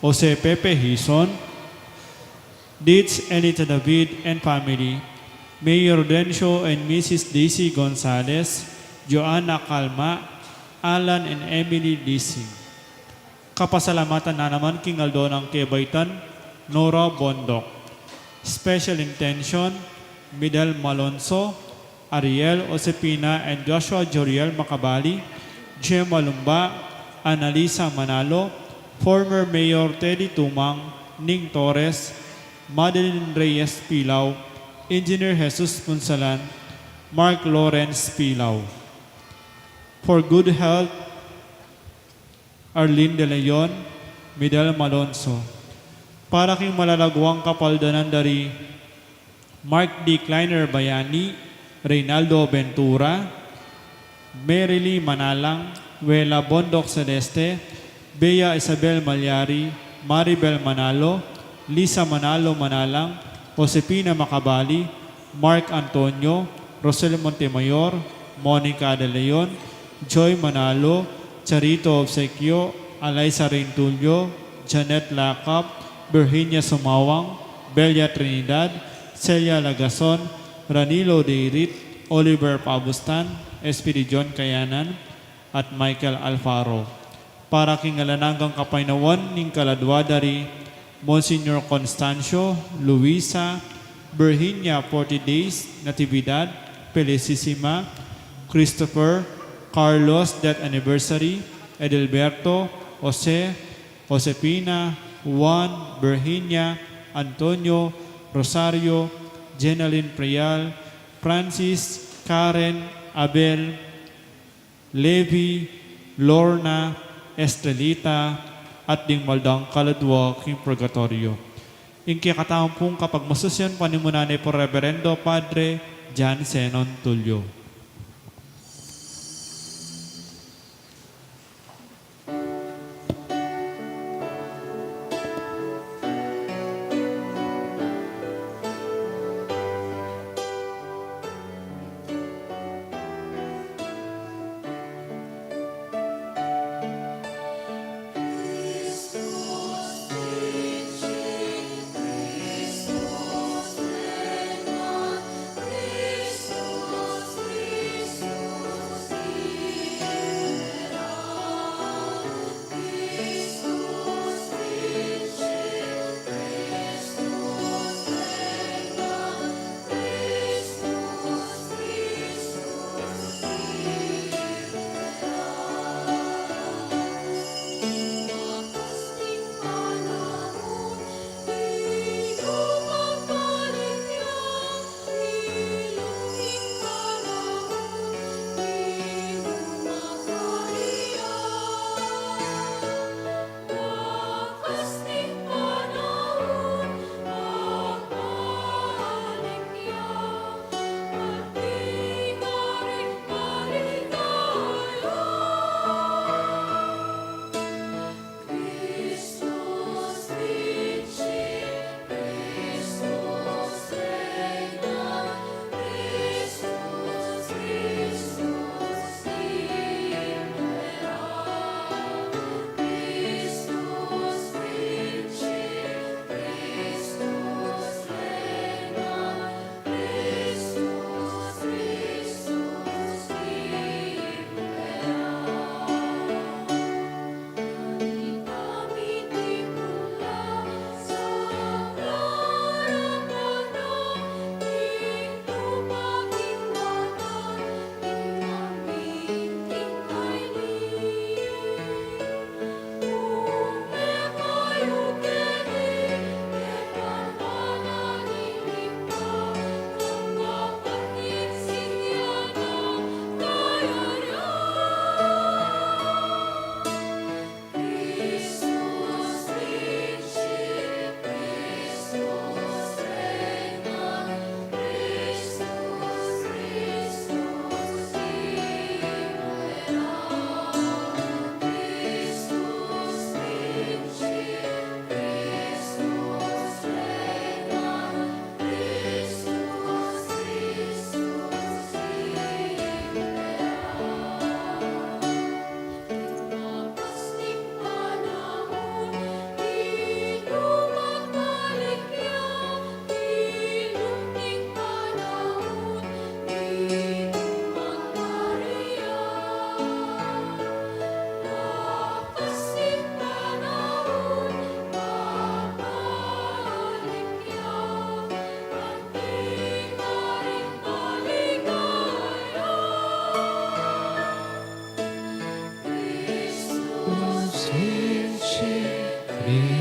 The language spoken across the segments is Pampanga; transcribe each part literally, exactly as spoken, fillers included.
Jose Pepe Hizon, Dids Enita David and family, Mayor Dencio and Missus Daisy Gonzalez, Joanna Calma, Alan and Emily Lisi. Kapasalamatan na naman king aldo nang kebaitan, Nora Bondoc. Special intention, Midel Malonzo, Ariel Josepina and Joshua Joriel Macabali, Gemma Lumba, Annalisa Manalo, former Mayor Teddy Tumang, Ning Torres, Madeline Reyes Pilau, Engineer Jesus Punsalan, Mark Lawrence Pilau. For good health, Arlene De Leon, Midel Malonzo. Para king malalaguang kapaldanan dari Mark D. Kleiner Bayani, Reynaldo Ventura, Mary Lee Manalang, Wela Bondoc Celeste, Bea Isabel Malyari, Maribel Manalo, Lisa Manalo Manalang, Josefina Macabali, Mark Antonio, Rosel Montemayor, Monica De Leon, Joy Manalo, Charito Obsequio, Alaisa Reintulio, Janet Lacap, Virginia Sumawang, Belia Trinidad, Celia Lagason, Ranilo Deirit, Oliver Pabustan, S P D John Kayanan, at Michael Alfaro. Para king alang anggang kapaynawan ning kaladua dari Monsignor Constancio, Luisa, Virginia, forty days, Natividad, Felicissima, Christopher, Carlos, death anniversary, Edelberto, Jose, Josefina, Juan, Virginia, Antonio, Rosario, Jenaline Prial, Francis, Karen, Abel, Levi, Lorna, Estrelita, at ding maldang kaladua king purgatoryo. Ing kekatamung kapagmasusyan panimunan ne pu Reverendo Padre John Zenon Tulio.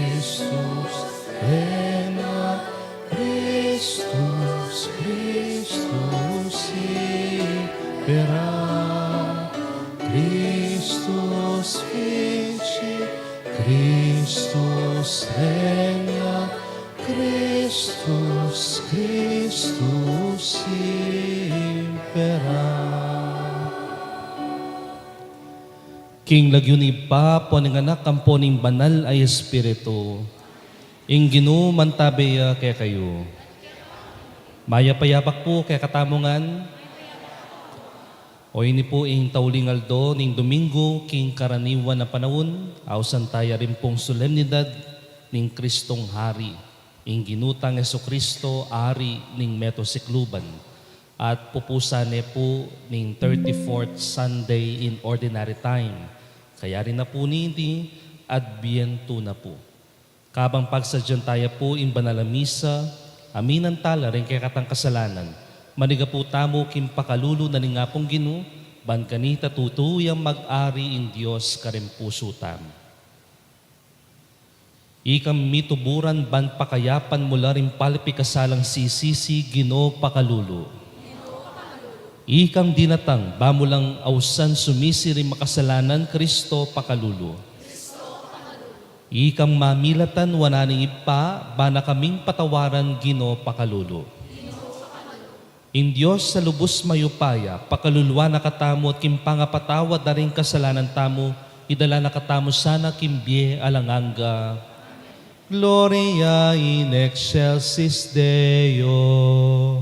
Christus regna, Christus, Christus impera, Christus vincit, Christus regna, Christus, Christus impera. King lagyu ning Ibpa, ampo ning Anak, ampo ning Banal a Espiritu. Ing Ginu mantabe ya kekayu. Mayap a yabak pu kekatamu ngan. O ini pu ing tauling aldo ning Domingo king karaniwan a panaun, ausan taya rin pung solemnidad ning Kristong Hari, ing Ginu tang Jesucristo, Ari ning meto sikluban, at pupusan ne pu ning thirty-fourth Sunday in Ordinary Time. Kaya rin na pu niti, Adbientu na pu. Kabang pagsadyan taya pu ing banal a misa, aminan tala ring kekatang kasalanan, maniga pu tamu king pakalulu na ning Apung Ginu, ban kanita tutu yang mag-ari ing Dios karing pusu tamu. Ikang mituburan ban pakayapan mu la ring palpikasalang sisisi, Ginu, pakalulu. Ikang dinatang ba mu lang ausan sumisi ring makasalanan, Kristo, pakalulu. Ikang mamilatan wanan ning Ibpa, ba na kaming patawaran, Ginu, pakalulu. Ing Dios a lubus mayupaya, pakaluluan na katamu at king pangapatawad da ring kasalanan tamu, idala na katamu sana king bie alang angga. Gloria in excelsis Deo.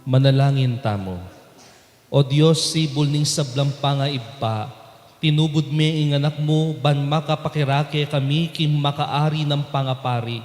Manalangin tamu. O Dios, sibul ning sablang pangaibpa, tinubud me ing Anak mu ban makapakirake kami king makaari nang pangapari.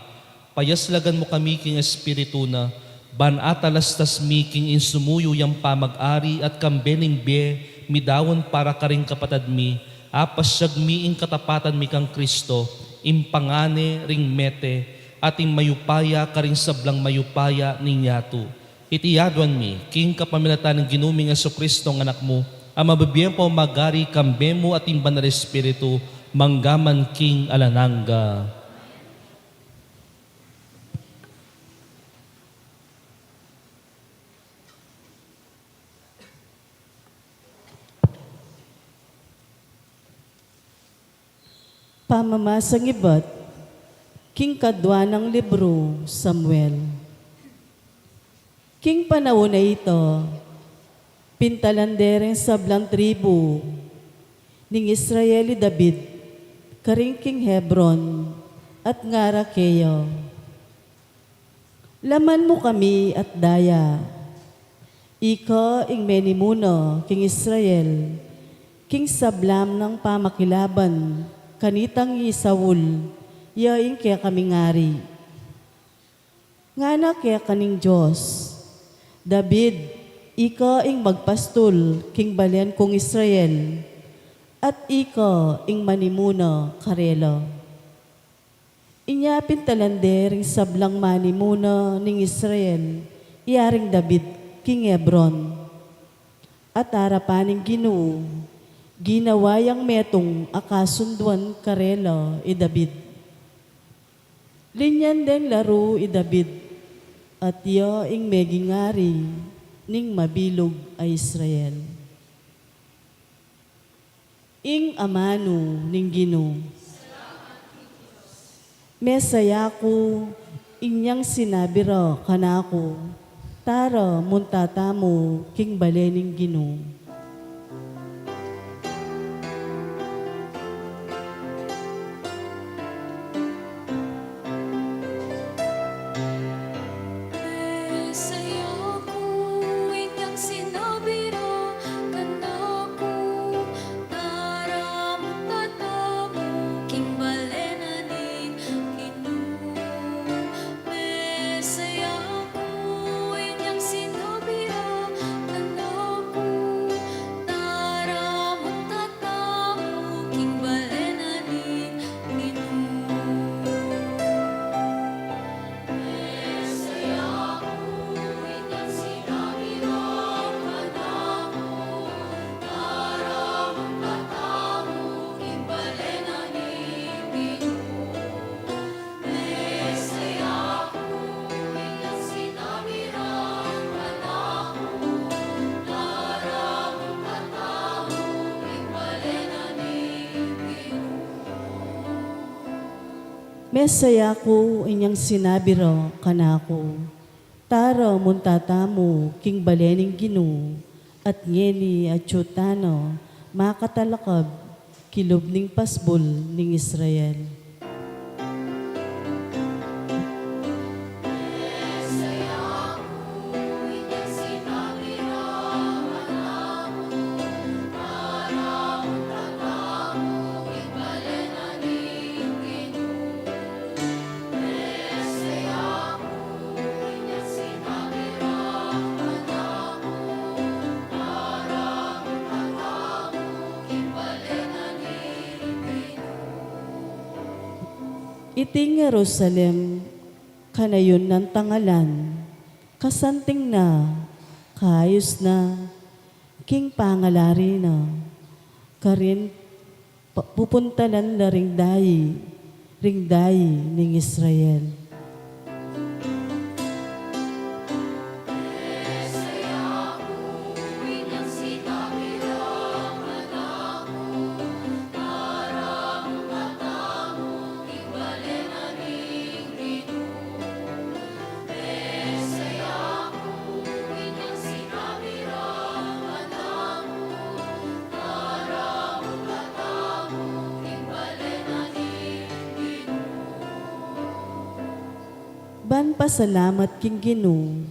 Payaslagan mu kami king Espiritu na, ban atalastas mi king insumuyu yang pamag-ari at kambe ning bie midaun para karing kapatad mi, apasyag mi ing katapatan mi kang Kristo, ing pangane ring mete, at ing mayupaya karing sablang mayupaya ning yatu. Iti aduan mi king kapamilatan ning Ginu ming Jesucristo, ing Anak mu, A mabibie ampong magari, kambe mu at ning Banal Espiritu, mangga man king alang angga. Pamamasan ibat king kadwa nang libru Samuel. King panaun a ita, pintalan de ring sablang tribu ning Israel i David karin king Hebron, at ngara keya, "Laman mu kami at daya. Ika ing menimuna king Israel, king sabla nang pamakilaban kanitang i Saul, ya ing kekaming ari." Ngana keka ning Dios, "David, ika ing magpastul king balen kung Israel, at ika ing manimuna karela." Inya pintalan de ring sablang manimuna ning Israel i Aring David king Hebron. At arapan ning Ginu, ginawa yang metung a kasunduan karela i David. Linyan deng laru i David, at ya ing meging ari ning mabilug a Israel. Ing amanu ning Ginu. Mesaya ku inyang sinabi ra kanaku, "Tara, munta tamu king bale ning Ginu." Mesaya ku inyang sinabi ra kanaku, "Tara, munta tamu king bale na ning Ginu." Mesaya ku inyang sinabi ra kanaku, "Tara, munta tamu king bale na ning Ginu." Mesaya ku inyang sinabi ra kanaku, "Tara, munta tamu king bale ning Ginu," at ngeni atyu tana makatalakab kilub ning pasbul ning Israel. Iting Jerusalem, kanayun nang tangalan, kasanting na, kaayus na, king pangalari na, karin pa-, pupuntalan la ring dayi, ring dayi ning Israel. Ban pasalamat king Ginu,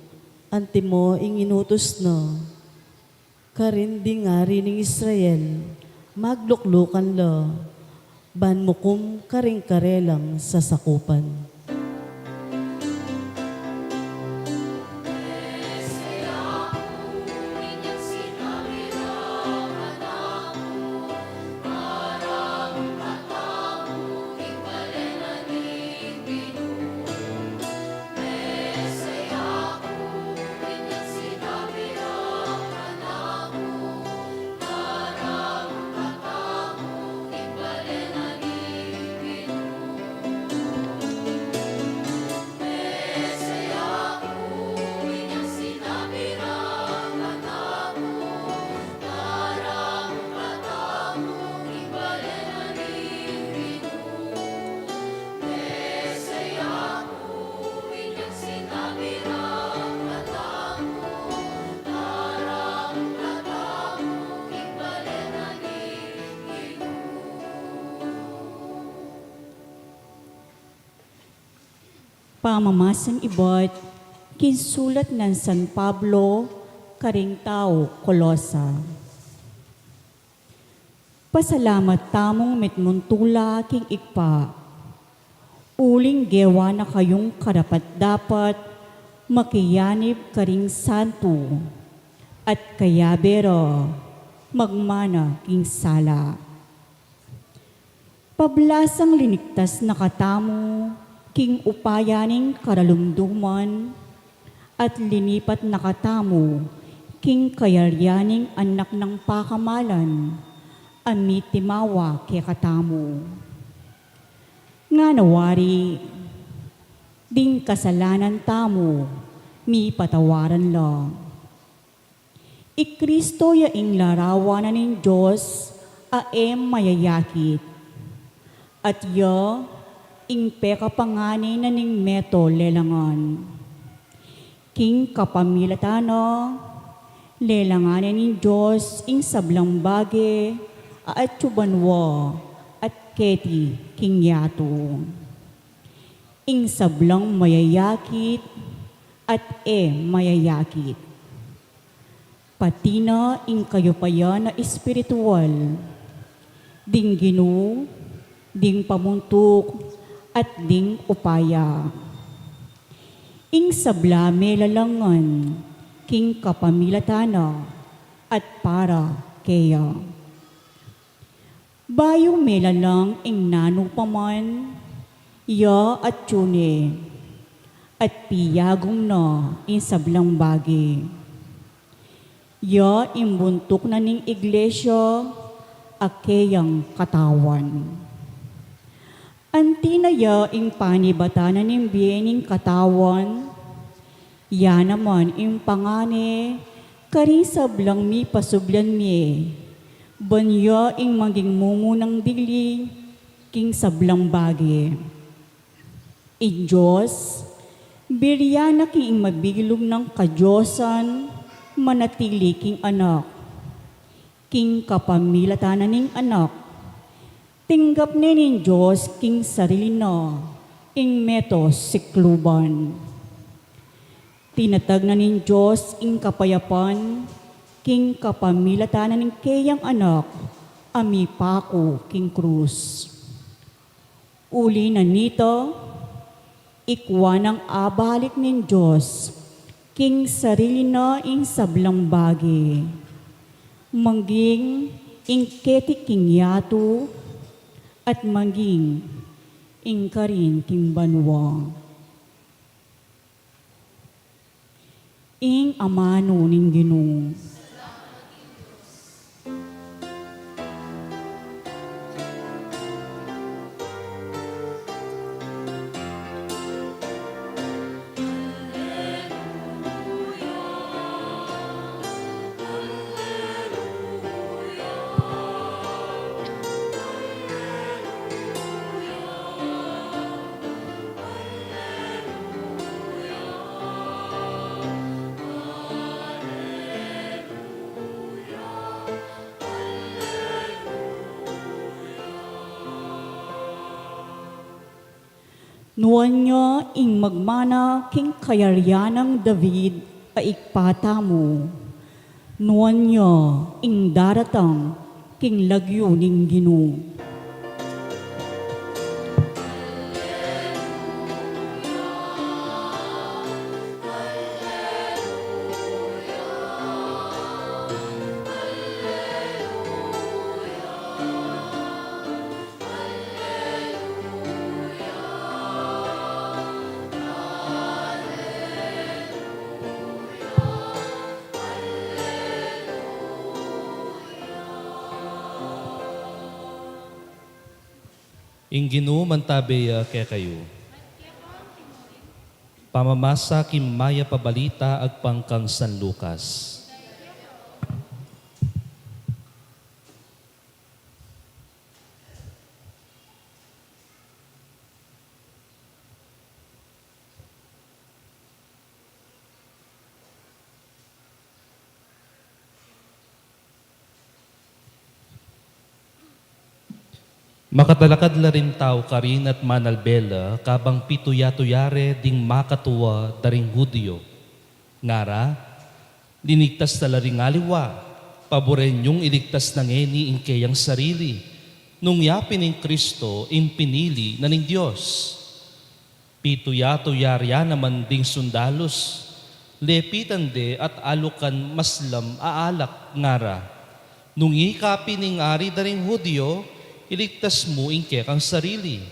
antimo ing inutus na karin ding ari ning Israel, magluklukan la, ban mukum karing karelang sasakupan. Pamamasang ibat king sulat nang San Pablo karing tau Colosa. Pasalamat tamung mitmung tula king Ibpa, uling gewa na kayung karapat-dapat makiyanib karing santu, at kayabe ra magmana king sala. Pablasang liniktas na katamu king upaya ning karalumduman, at linipat na katamu king kayarian ning Anak nang pakamalan, a mitimawa kekatamu. Ngana wari, ding kasalanan tamu mipatawaran la. I Kristo ya ing larawan na ning Dios a e mayayakit, at ya ing pekapangani na ning meto lelangan. King kapamilatan na, lelangan na ning Dios ing sablang bage a atyu banua at keti king yatu, ing sablang mayayakit at e mayayakit, pati na ing kayupayan a espiritual, ding ginu, ding pamuntuk, at ding upaya. Ing sabla melalangan king kapamilatan na at para keya. Bayu melalang ing nanu pa man, ya atyu ne, at piyagum na ing sablang bage. Ya ing buntuk na ning iglesia a keyang katawan. Anti na ya ing panibatan na ning bie ning katawan, ya naman ing pangani karing sablang mipasublan mie, ban ya ing maging mumunang dili king sablang bage. Ing Dios, birian na king mabilug nang kadiosan, manatili king Anak. King kapamilatan na ning Anak, tinggap ne ning Dios king sarili na ing meto sikluban. Tinatag na ning Dios ing kapayapan king kapamilatan na ning keyang Anak a mipaku king krus. Uli na nita, ikua nang abalik ning Dios king sarili na ing sablang bage, maging ing keti king yatu at maging ing karin king banua. Ing amanu ning Ginu. Nuan ya ing magmana king kayarian nang David a ibpa tamu. Nuan ya ing daratang king lagyu ning Ginu. Ing Ginu mantabe ya kekayu. Pamamasa king Mayap a Balita agpang kang San Lucas. Makatalakad la ring tau karin at manalbe la, kabang pituya-tuya re ding makatua da ring Judio. Ngara, linigtas da la ring aliwa, paburen yung iligtas na ngeni ing keyang sarili, nung ya pin ing Kristo ing pinili na ning Dios. Pituya-tuya rya naman ding sundalus, lepitan de at alukan maslam a alak, ngara, "Nung ika pin ing ari da ring Judio, iligtas mu ing kekang sarili.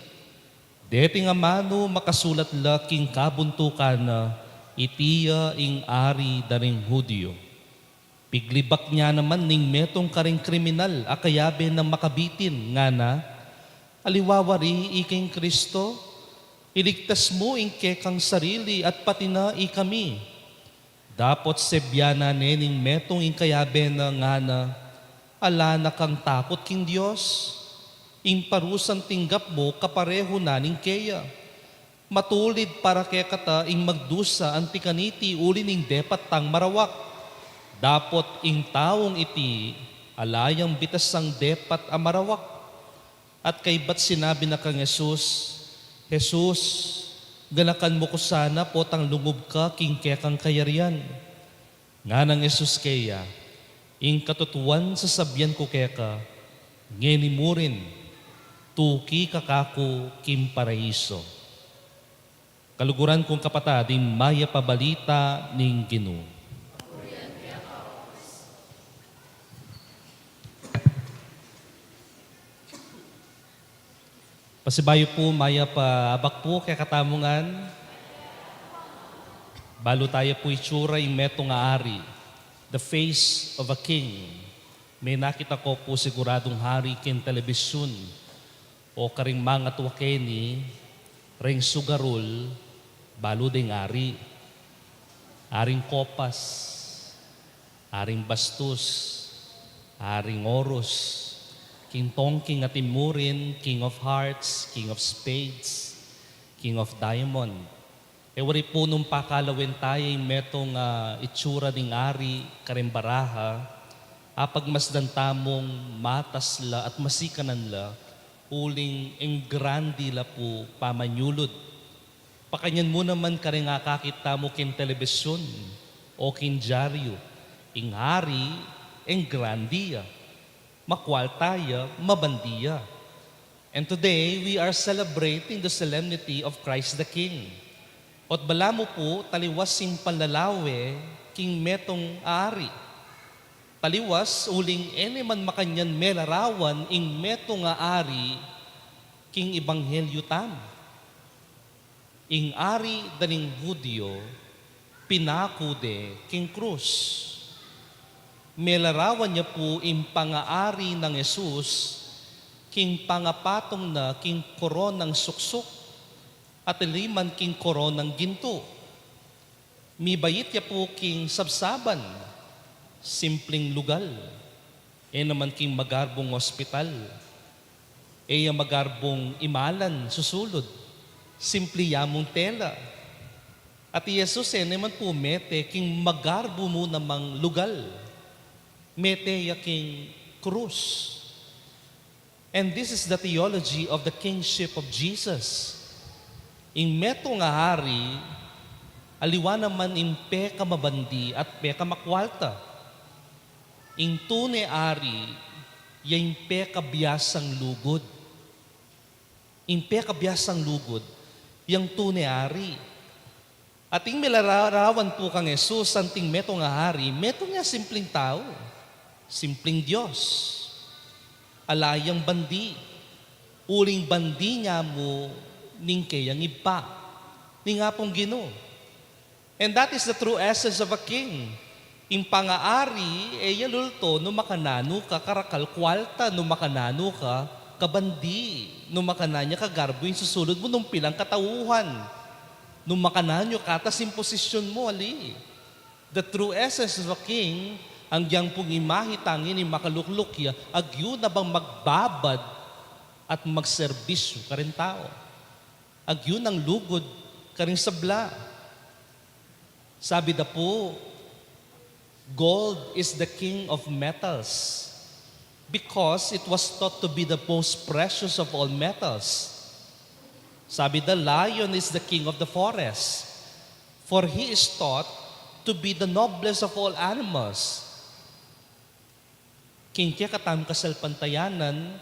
Deti ngan amanu makasulat la king kabuntukan na, 'Iti ya ing ari da ring Judio.'" Piglibak ne naman ning metung karing kriminal a kayabe nang makabitin, ngana, "Aliwa wari ika ing Kristo? Iligtas mu ing kekang sarili at pati na ikami." Dapot sebyanan ne ning metung ing kayabe na, ngana, "Ala na kang takut king Dios? Ing parusang tinggap mu kaparehu na ning keya. Matulid para kekata ing magdusa anti kaniti uli ning depat tang marawak. Dapot ing taung iti ala yang bitasang depat a marawak." At kaybat sinabi na kang Jesus, "Jesus, ganakan mu ku sana potang lungub ka king kekang kayarian." Nganang Jesus keya, "Ing katutuan sasabian ku keka, ngeni mu rin, tuki ka kaku king paraiso." Kaluguran kung kapatad, ing mayap a balita ning Ginu. Pasibayu pu, mayap a abak pu kekatamu ngan. Balu taya pu itsura ing metung a ari, the face of a king. Menakit ya ko pu siguradung hari king telebisyun o karing mangatua keni, ring sugarul, balu deng ari. Aring kopas, aring bastus, aring oros, king tongking atin mu rin, King of Hearts, King of Spades, King of Diamond. E wari pu nung pakalawen taya ing metung a itsura ning ari karing baraha, apagmasdan tamung matas la at masikanan la, uling ing grandi la pu pamanyulud. Pakanyan mu naman karing akakit tamu king telebisyun o king dyaryu, ing ari, ing grandi ya, makwalta ya, mabandi ya. And today, we are celebrating the solemnity of Christ the King. Ot balamu pu, taliwas ing panlalawe king metung a ari. Taliwas, uling e ne man makanyan melarawan ing metung a ari king ebanghelyu tamu. Ing ari da ring Judio, pinaku de king krus. Melarawan ya pu ing pangaari nang Jesus king pangapatung na king koronang suksuk, at iliman king koronang gintu. Mibait ya pu king sabsaban, simpling lugal. E naman king magarbung ospital. E ya magarbung imalan susulud, simpli ya mung tela. At i Jesus e naman pu mete king magarbu mu namang lugal. Mete ya king krus. And this is the theology of the kingship of Jesus. Ing metung a ari, aliwa naman ing pekamabandi at pekamakwalta. Ing tune ari, ya ing pekabiasang lugud. Ing pekabiasang lugud, yang tune ari. At ing milalarawan pu kang Jesus, anting metung a ari, metung ya simpling tau, simpling Dios. Ala yang bandi, uling bandi ne mu ning keyang Ibpa, ning Apung Ginu. And that is the true essence of a king. Ing pangaari, e ya lulto nu makananu ka karakal kwalta, nu makananu ka kabandi, nu makananu ka garbu ing susulud mu nung pilang katauhan, nu makananu ka tas ing posisyun mu, ali. The true essence of a king, agyang pung imahe tang ini makalukluk ya, agyu na bang magbabad at magserbisyu karing tau. Agyu nang lugud karing sabla. Sabi da pu, "Gold is the king of metals." because it was thought to be the most precious of all metals. Sabi, "The lion is the king of the forest, for he is thought to be the noblest of all animals." King kekatamung kasalpantayanan,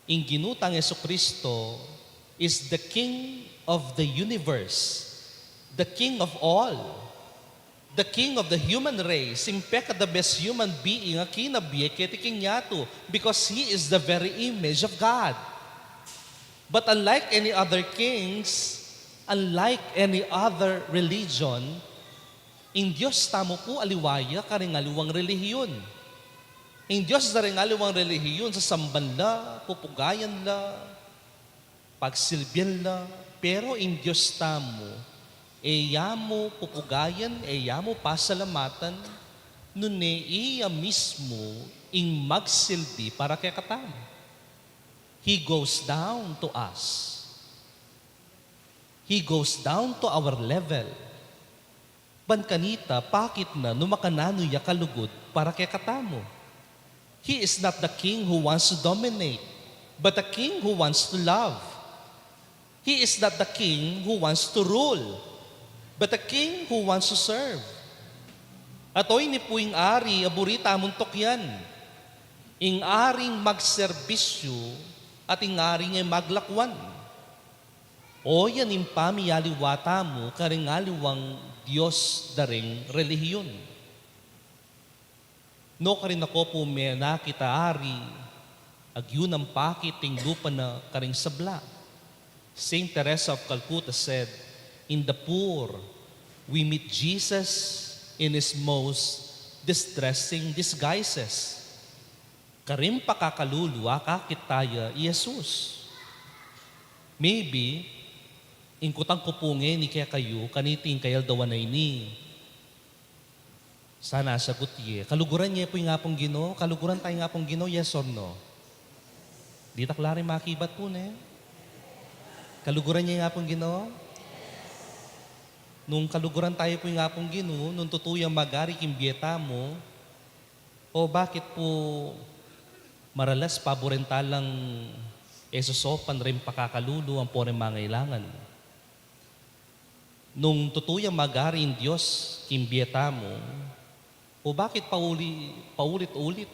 ing Ginu tang Jesucristo is the King of the universe, the King of all, the King of the human race, ing peka the best human being a kinabie keti king yatu, because he is the very image of God. But unlike any other kings, unlike any other religion, ing Dios tamu pu aliwa ya karing aliwang relihiyon. Ing Dios da ring aliwang relihiyon, sasamban la, pupugayan la, pagsilbian la, pero ing Dios tamu, e ya mu pupugayan, e ya mu pasalamatan, nune iya mismu ing magsilbi para kekatamu. He goes down to us. He goes down to our level. Ban kanita, pakit na nung makananu ya kalugud para kekatamu. He is not the king who wants to dominate, but a king who wants to love. He is not the king who wants to rule, but a king who wants to serve. At oyni pu ing ari a buri tamung tukyan, ing aring magserbisyu at ing aring e maglakwan. O yan ing pamialiwa tamu karing aliwang Dios da ring relihiyon. Nukarin, ako pu menakit a ari, agyunan pakit ing lupa na karing sabla. Saint Teresa of Calcutta said, "In the poor, we meet Jesus in his most distressing disguises." Karing pakakalulu, akakit taya i Jesus. Maybe, ing kutang ku pu ngeni kekayu, kaniting kayaldawan a ini, sana asagut ye, kaluguran ye pu ing Apung Ginu? Kaluguran taya ing Apung Ginu, yes or no? Ditak la rin makibat pu, ne? Kaluguran ye ing Apung Ginu? Nung kaluguran taya pu ing Apung Ginu, nung tutu yang mag-ari king bie tamu, o bakit pu maralas paburen ta lang e sosopan ring pakakalulu ampo ring mangailangan? Nung tutu yang mag-ari ing Dios king bie tamu, o bakit pauli-, paulit-ulit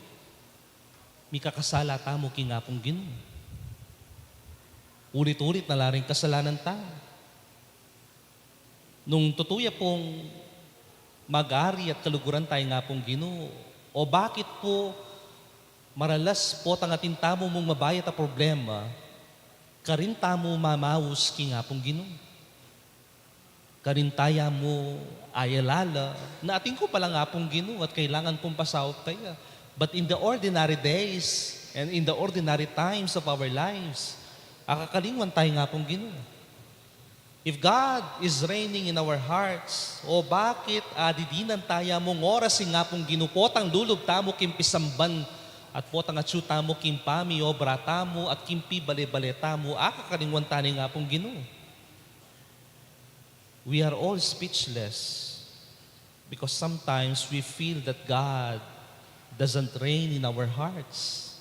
mikakasala tamu king Apung Ginu? Ulit-ulit na la ring kasalanan ta. Nung tutu ya pung mag-ari at kaluguran taya ing Apung Ginu, o bakit pu maralas potang atin tamu mung mabayat a problema, karin tamu mamaus king Apung Ginu? Karin taya mu ayalala na atin ku palang Apung Ginu at kailangan pung pasaup taya. But in the ordinary days and in the ordinary times of our lives, akakalingwan taya ing Apung Ginu. If God is reigning in our hearts, o bakit adidinan taya mung oras ing Apung Ginu potang lulub tamu king pisamban at potang atsu tamu king pamiobra tamu at king pibale-bale tamu, akakalingwan taya ing Apung Ginu? We are all speechless because sometimes we feel that God doesn't reign in our hearts.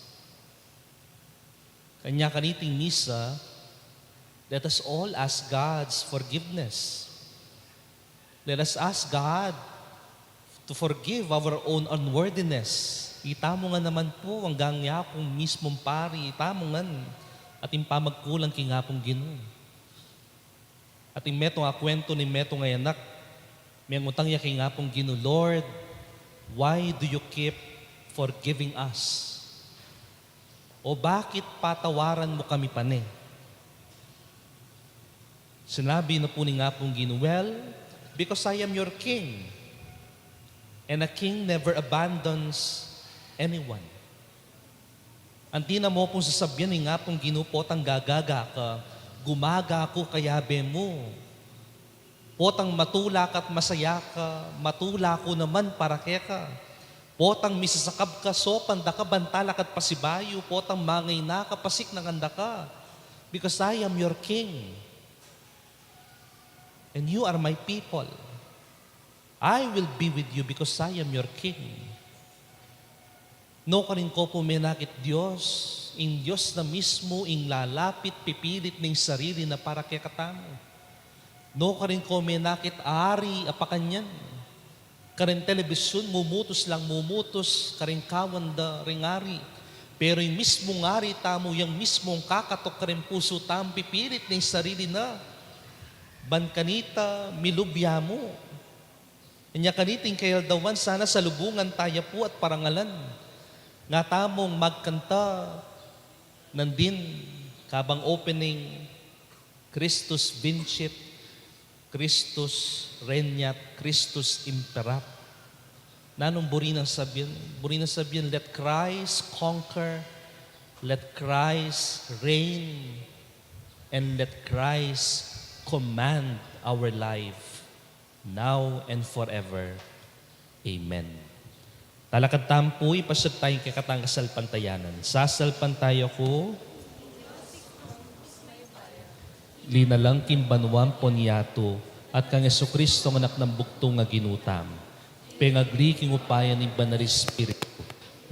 Kanya kaniting misa, let us all ask God's forgiveness. Let us ask God to forgive our own unworthiness. Itamu ngan naman pu, anggang yaku mismung pari, itamu ngan atin pamagkulang king Apung Ginu. Atin metung a kwentu ning metung a anak, mengutang ya king Apung Ginu, "Lord, why do you keep forgiving us? O bakit patawaran mu kami pane?" Sinabi na pu ning Apung Ginu, "Well, because I am your king, and a king never abandons anyone." Anti na mu pung sasabian ning Apung Ginu, "Potang gagaga ka, gumaga ku kayabe mu. Potang matula ka at masaya ka, matula ku naman para keka. Potang misasakab ka, sopan da ka, bantala ka't pasibayu, potang mangaina ka, pasiknangan da ka. Because I am your king, and you are my people. I will be with you because I am your king." Nukarin ko pu menakit Dios, ing Dios na mismu ing lalapit, pipilit ning sarili na para kekatamu. Nukarin ko menakit ari a pakanyan. Karing telebisyun, mumutus lang mumutus karing kawan da ring ari. Pero ing mismung ari tamu, yang mismung kakatok karing pusu tamu, pipilit ning sarili na. Ban kanita, milub ya mu. Inya kaniting kayaldawan, sana salubungan taya pu at parangalan nga tamung magkanta nandin kabang opening, Christus vincit, Christus regnat, Christus imperat. Nanung buri nang sabian? Buri nang sabian, "Let Christ conquer, let Christ reign, and let Christ command our life, now and forever. Amen." Talakad tamu pu, ipasyag taya ing kekatang kasalpantayanan. Sasalpantaya ku, linalang king banua ampon yatu, at kang Jesucristo, anak nang bugtung a Ginu tamu, pengagli king upaya ning Banal Espiritu,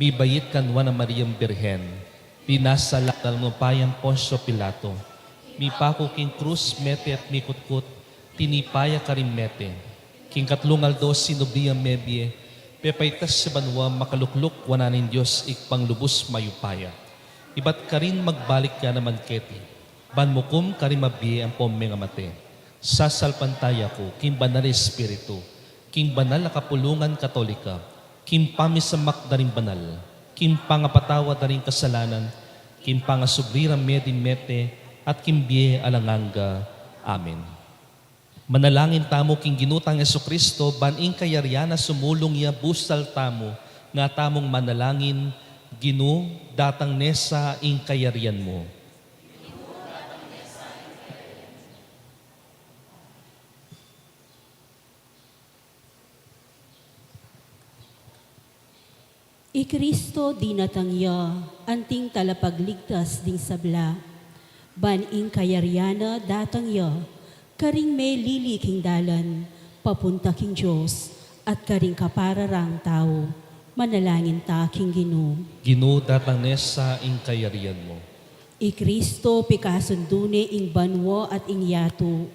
mibait kang Nuan a Mariang Birhen, pinasalanan upaya nang Poncio Pilato, mipaku king krus, mete at mikutkut, tinipa ya karing mete. King katlung aldo sinubli yang mebie, pepaitas ya banua, makalukluk wanan ning Dios Ibpang lubus mayupaya. Ibat karin magbalik ya naman keti, ban mukum karing mabie ampon mengamate. Sasalpantaya ku king Banal Espiritu, king banal a kapulungan Katolika, king pamisamak da ring banal, king pangapatawad da ring kasalanan, king pangasubli rang mie ding mete, at king bie alang angga. Amen. Manalangin tamu king Ginu tang Jesucristo, ban ing kayarian na sumulung ya busal tamu, nga tamung manalangin, Ginu, datang ne sa ing kayarian mu. I Cristo dinatang ya, anting talapagligtas ding sabla. Ban ing kayarian na datang ya, karing melili king dalan papunta king Dios, at karing kapara rang tau. Manalangin ta king Ginu. Ginu, datang ne sa ing kayarian mu. I Cristo pikasundu ne ing banua at ing yatu.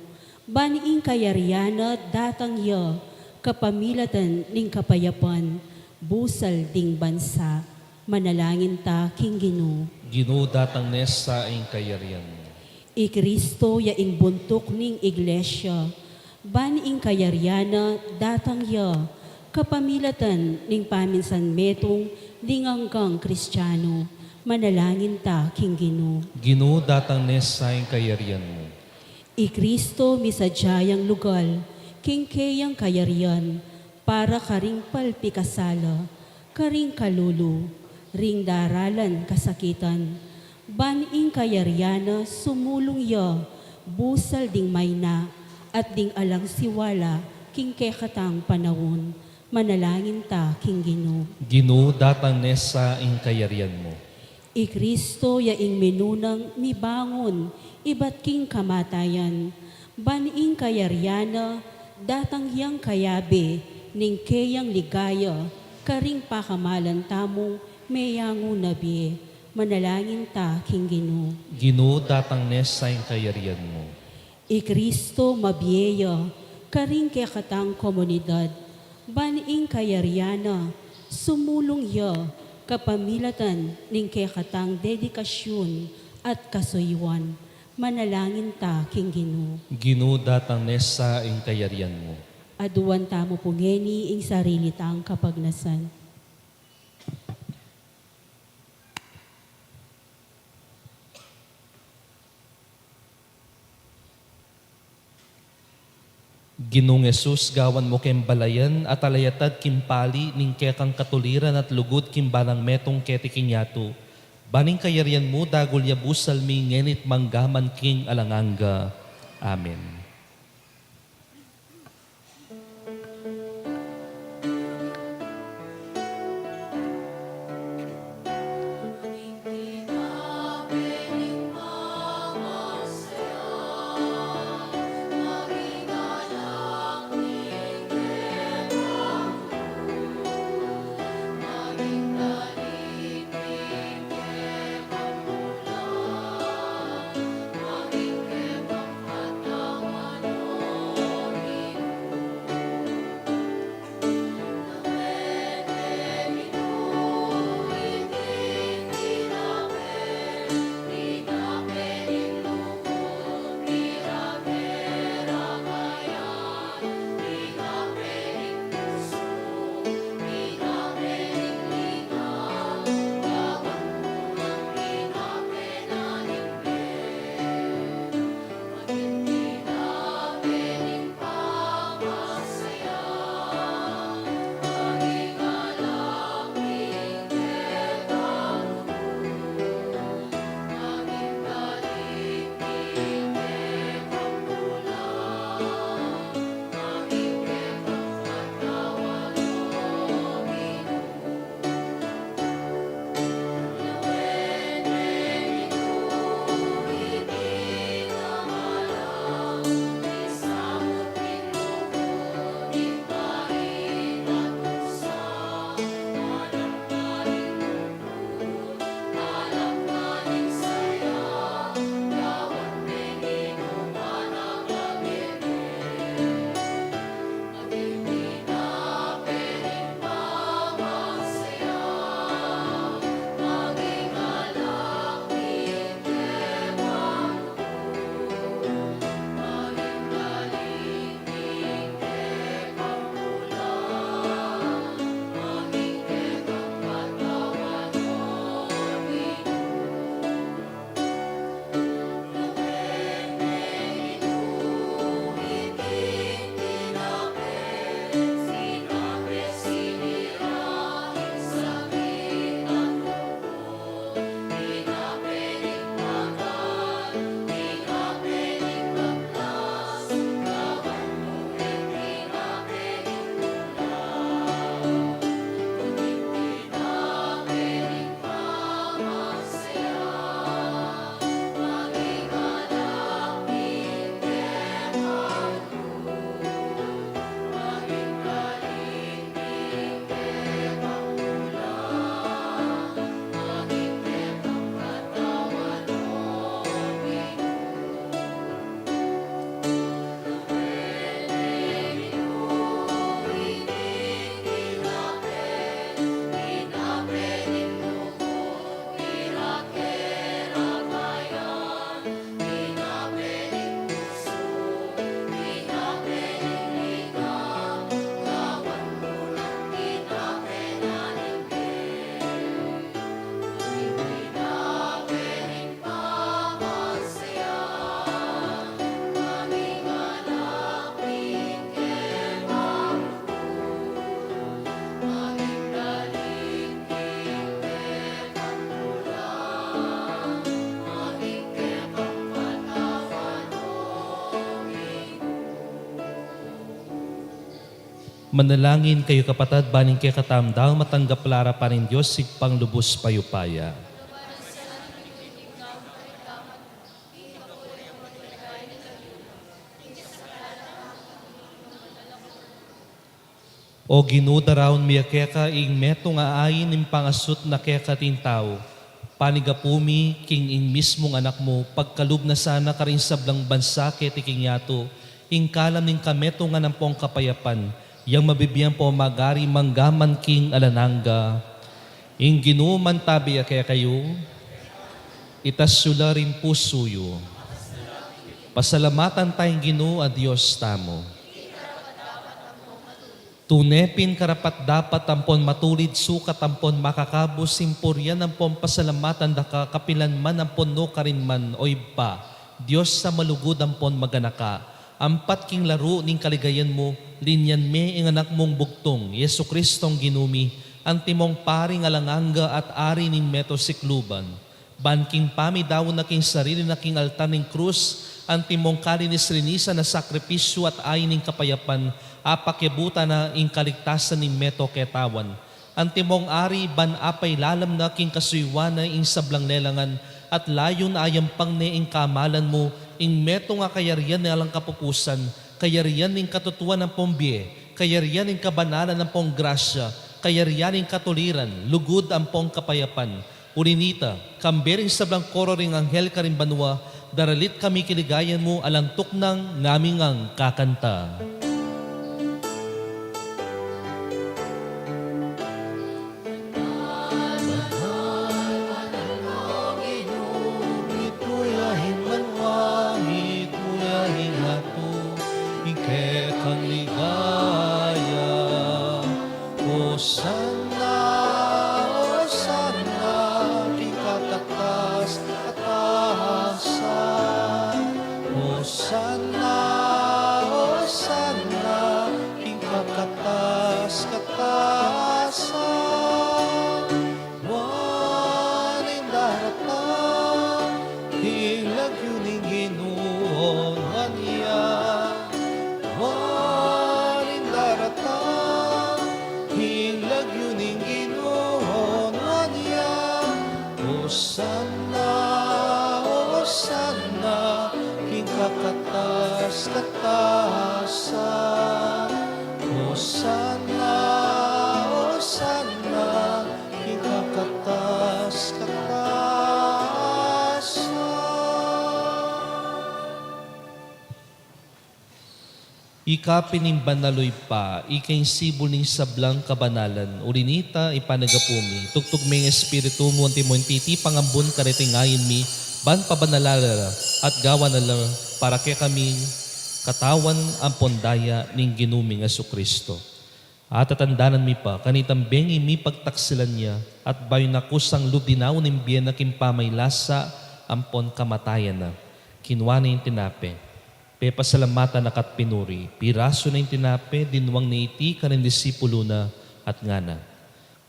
Ban ing kayarian na datang ya, kapamilatan ning kapayapan, busal ding bansa. Manalangin ta king Ginu. Ginu, datang ne sa ing kayarian mu. I Cristo ya ing buntuk ning Iglesia. Ban ing kayarian na datang ya, kapamilatan ning paminsan metung ding anggang Kristiano. Manalangin ta king Ginu. Ginu, datang ne sa ing kayarian mu. I Cristo misadya yang lugal king keyang kayarian, para karing palpikasala, karing kalulu, ring daralan kasakitan. Ban ing kayarian na sumulung ya, busal ding mayna at ding alang siwala king kekatang panaun. Manalangin ta king Ginu. Ginu, datang ne sa ing kayarian mu. I Cristo ya ing minunang mibangun ibat king kamatayan. Ban ing kayarian na datang yang kayabe ning keyang ligaya karing pakamalan tamung meyangu na bie. Manalangin ta king Ginu. Ginu, datang ne sa ing kayarian mu. I Cristo mabie ya karing kekatang komunidad. Ban ing kayarian na sumulung ya, kapamilatan ning kekatang dedikasyun at kasuyuan. Manalangin ta king Ginu. Ginu, datang ne sa ing kayarian mu. Aduan tamu pu ngeni ing sarili tang kapagnasan. Ginung Jesus, gawan mu keng balayan at alayatad king pali ning kekang katuliran at lugud king balang metung keti king yatu. Ban ing kayarian mu dagul ya busal mi ngeni't mangga man king alang angga. Amen. Manalangin kayu, kapatad, ban ing kekatamung dau matanggap la arapan ning Dios, Ibpang lubus mayupaya. O Ginu, daraun mi ya keka ing metung a ain ning pangasut na kekating tau. Panigapu mi king ing mismung Anak mu, pagkalub na sana karing sablang bansa keti king yatu, ing kalam ning kametungan ampong kapayapan, yang mabibie ampong magari mangga man king alang angga. Ing Ginu mantabi ya kekayu. Itas yu la ring pusu yu. Pasalamatan taya ing Ginu a Dios tamu. Tune pin karapat-dapat ampon matulid, sukat ampon makakabus ing purian ampon pasalamatan da ka kapilan man ampon nukarin man, O Ibpa, Dios a malugud ampon maganaka. Ampat king laru ning kaligayan mu, linyan me ing Anak mung bugtung, Jesucristong Ginu mi, antimong Paring alang angga at Ari ning meto sikluban. Ban king pamidaun na king sarili na king altar ning krus, antimong kalinis-linisan a sakripisyu at ain ning kapayapan, apakiabutan na ing kaligtasan ning meto ketawan. Antimong Ari, ban apailalam na king kasuyuan na ing sablang lelangan, at layun a ayampang ne ing kamalan mu, ing metung a kayarian a alang kapupusan, kayarian ning katutuan ampong bie, kayarian ning kabanalan ampong grasya, kayarian ning katuliran, lugud ampong kapayapan. Uli na nita, kambe ring sablang koro ring anghel karing banua, daralit kami king ligayan mu, alang tuknang ngaming kakanta. Banal, banal, banal, O Ginu, mitmu ya ing banua, mitmu ya ing yatu, king kekang ligaya. Hosanna, Hosanna, king kakatas-katasan. Hosanna, Hosanna, king kakatas-katasan. Nuan ing daratang, ing lagyu ning Ginu nuan ya. Nuan ing daratang, ing lagyu ning Ginu nuan ya. Hosanna, Hosanna, king kakatas-katasan. Hosanna, Hosanna, king kakatas-katasan. Ika pin ing banal, O Ibpa, ika ing sibul ning sablang kabanalan. Uli na nita, ipanagapu mi, tugtug me ing Espiritu mu, antimong titipang ambun kareting ain mi, ban pabanalan na la at gawan na la para kekami katawan ampon daya ning Ginu ming Jesucristo. Atatandanan mi pa kanitang bengi mi pagtaksilan ya, at bayu na kusang lub dinaun ing bie na king pamaylasa ampon kamatayan na, kinua ne ing tinape, pepasalamatan na ka't pinuri, pirasu ne ing tinape, dinwang ne iti karing disipulu na at ngana: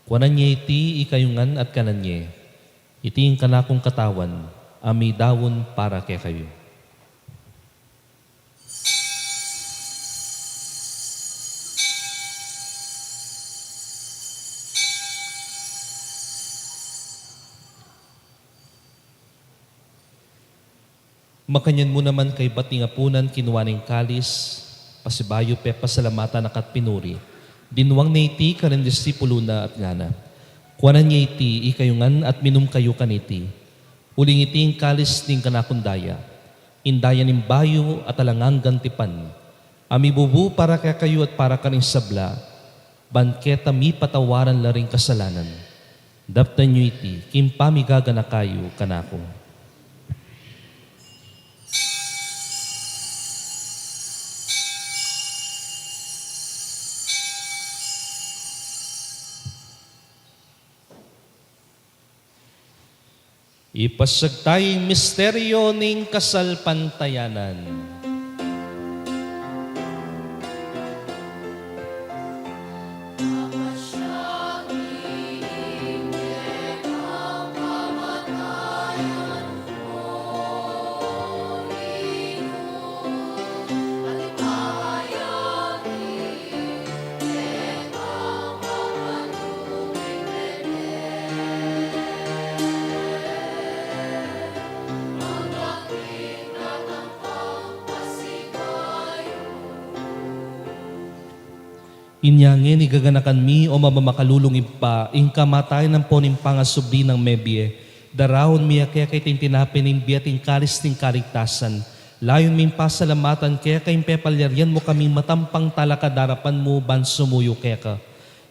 Kuanan ye iti ikayu ngan at kanan ye. Iti ing kanakung katawan a midaun para kekayu. Makanyan mu naman kaybat ning apunan, kinua ne ing kalis, pasibayu pepasalamatan na ka't pinuri, dinwang ne iti karing disipulu na at ngana: Kuanan ye iti ikayu ngan at minum kayu kaniti. Uling iti ing kalis ning kanakung daya, ing daya ning bayu at alang anggang tipan, a mibubu para kekayu at para karing sabla, ban keta mipatawaran la ring kasalanan. Daptan yu iti king pamigaganaka yu kanaku. Ipasiag taya ing misteryu ning kasalpantayanan. Inya ngeni gaganakan mi, o mamakalulung Ibpa, ing kamatayan ampon ing pangasubli nang mebie, daraun mi keka iting tinape ning bie at ing kalis ning kaligtasan. Layun ming pasalamatan keka ing pepalyarian mu kaming matampang talakad arapan mu ban sumuyu keka.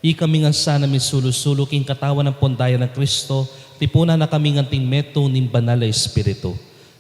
Ikami ngan sana misulu-sulu king katawan ampon daya nang Kristo, tipunan na kami ngan anting metung ning Banal a Espiritu.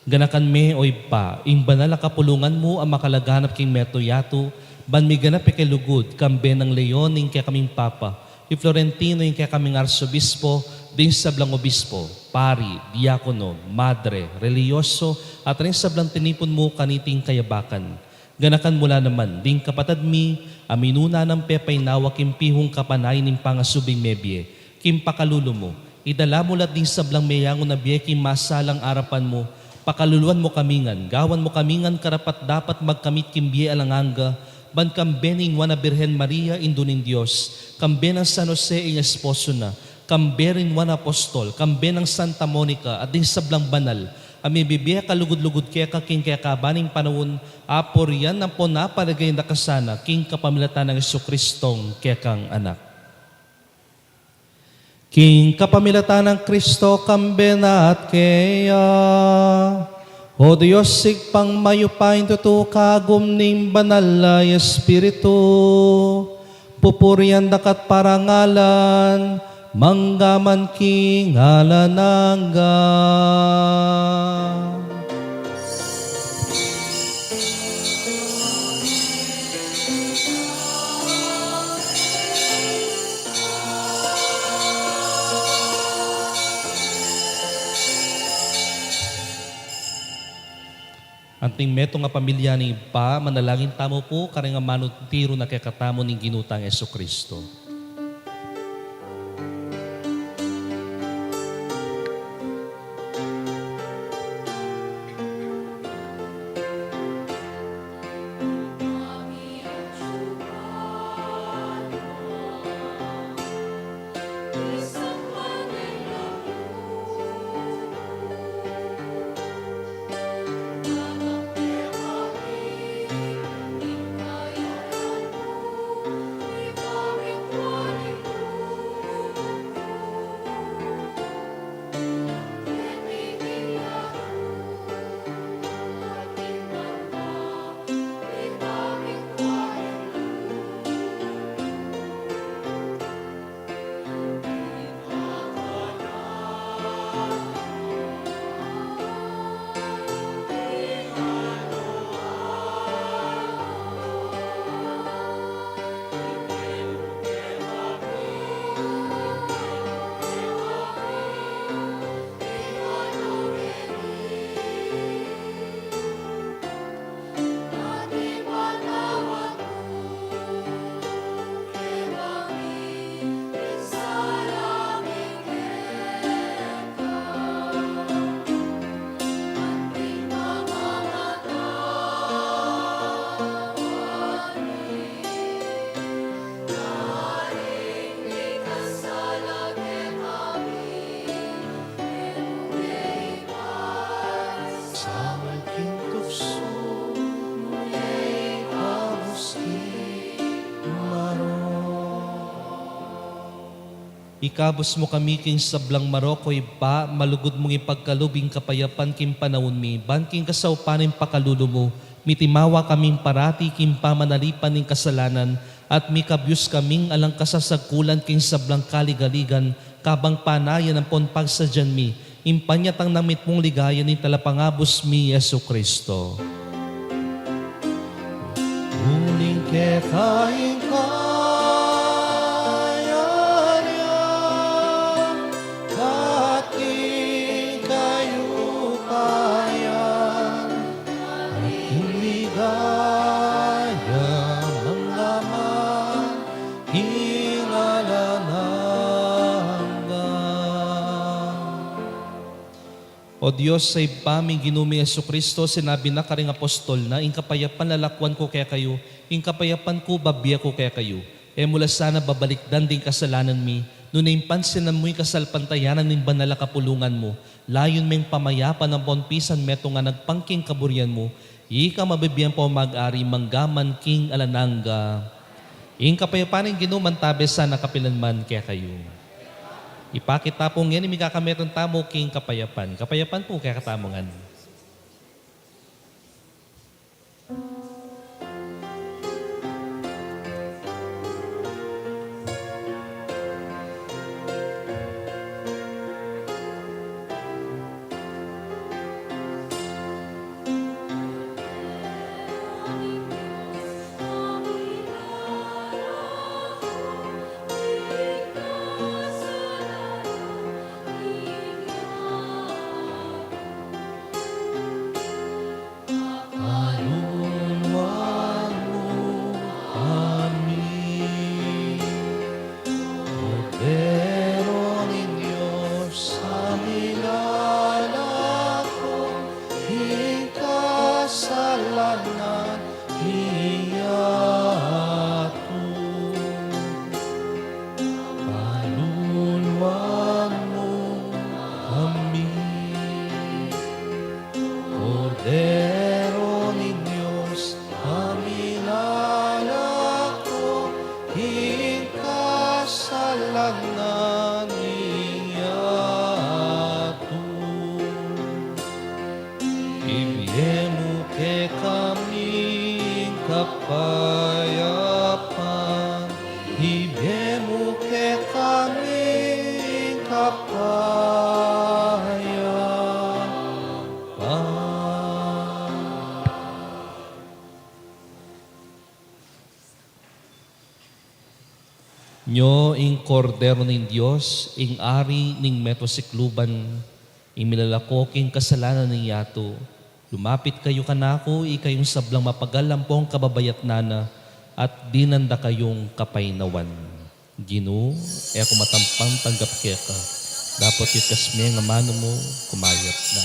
Ganakan me, o Ibpa, ing banal a kapulungan mu a makalaganap king metung yatu, ban miganap ya king lugud, kambe nang Leon ing kekaming Papa, i Florentino ing kekaming Arsobispo, ding sablang obispo, pari, diakono, madre, relihiyoso, at ring sablang tinipun mu kaniting kayabakan. Ganakan mu la naman ding kapatad mi a minuna nang pepainawa king pihung kapanayan ning pangasubling mebie, king pakalulu mu, idala mu la ding sablang meyangu na bie king masalang arapan mu, pakaluluan mu kami ngan, gawan mu kami ngan karapat-dapat magkamit king bie alang angga, ban kambe ning Nuan a Birhen Maria, Indu ning Dios, kambe nang San Jose ing esposo na, kambe ring Nuan a Apostol, kambe nang Santa Monica, at ding sablang banal a mibibie kalugud-lugud keka king kekaban ning panaun, apurian ampon aparagayan da ka sana king kapamilatan nang Jesucristong kekang Anak. King kapamilatan nang Kristo, kambe na at keya, o Dios, Ibpang mayupayang tutu, kagum ning Banal a Espiritu, pupurian da ka at parangalan, mangga man king alang angga. Anting metung a pamilya ning Ibpa, manalangin tamu pu karing amanu tiru na kekatamu ning Ginu tang Jesucristo. Ikabus mu kami king sablang marok, o Ibpa, malugud mung ipagkalub ing kapayapan king panaun mi, ban king kasaupan ning pakalulu mu, mitimawa kaming parati king pamanalipan ning kasalanan, at mikabyus kaming alang kasasagkulan king sablang kaligaligan, kabang panayan ampon pagsadyan mi ing panyatang nang mitmung ligaya ning Talapangabus mi, Jesucristo. Uling keka ing kayarian, at ing kayupayan, at ing ligaya, mangga man king alang angga. O Dios a Ibpa ming Ginu ming Jesucristo, sinabi na karing apostol na, "Ing kapayapan lalakwan ku kekayu, ing kapayapan ku babie ku kekayu." E mu la sana babalikdan ding kasalanan mi, nune ing pansinan mu ing kasalpantayanan ning banal a kapulungan mu, layun meng pamayapan ampon pisan metung a agpang king kaburian mu, ika a mabibie ampon mag-ari mangga man king alang angga. Ing kapayapan ning Ginu mantabe sana kapilan man kekayu. Ipakit ta pu ngeni ing kakametung tamu king kapayapan. Kapayapan pu kekatamu ngan. Kaluluan mu kami, Kordero ning Dios, a milalako king kasalanan ning yatu. Kaluluan mu kami, Kordero ning Dios, a milalako king kasalanan ning yatu. Ibie mu kekami ing kapayapan, ibie mu kekami ing kapayapan. Nyo ing Kordero ning Dios, ing Ari ning meto sikluban, ing milalako king kasalanan ning yatu. Lumapit kayu kanaku, ikayung sablang mapagal ampong kababayatnan na, at dinan da kayung kapaynawan. Ginu, e ku matampang tanggap keka, dapot ikasme ing amanu mu, kumayap na.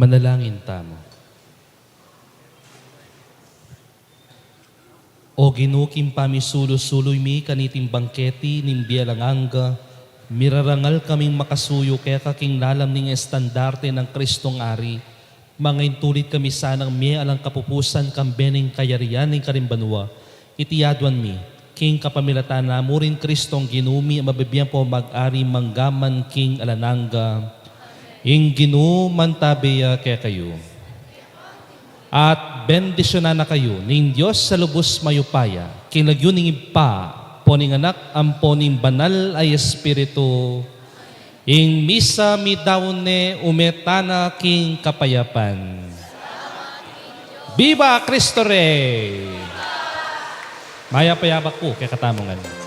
Manalangin tamu. O Ginu, king pamisulu-sulu mi kaniting bangketi ning bie alang angga, mirarangal kaming makasuyu keka king lalam ning estandarte nang Kristong Ari. Mangaintulid kami sanang mie alang kapupusan kambe ning kayarian ning karing banua. Iti aduan mi king kapamilatan na mu ring Kristong Ginu mi, a mabibie ampon mag-ari mangga man king alang angga. Ing Ginu mantabe ya kekayu. At bendisyunan na kayu ning Dios a lubus mayupaya, king lagyu ning Ibpa, ampo ning Anak, ampo ning Banal a Espiritu. Ing misa midaun ne, ume tana king kapayapan. Viva Cristo Rey! Mayap a yabak pu kekatamu ngan.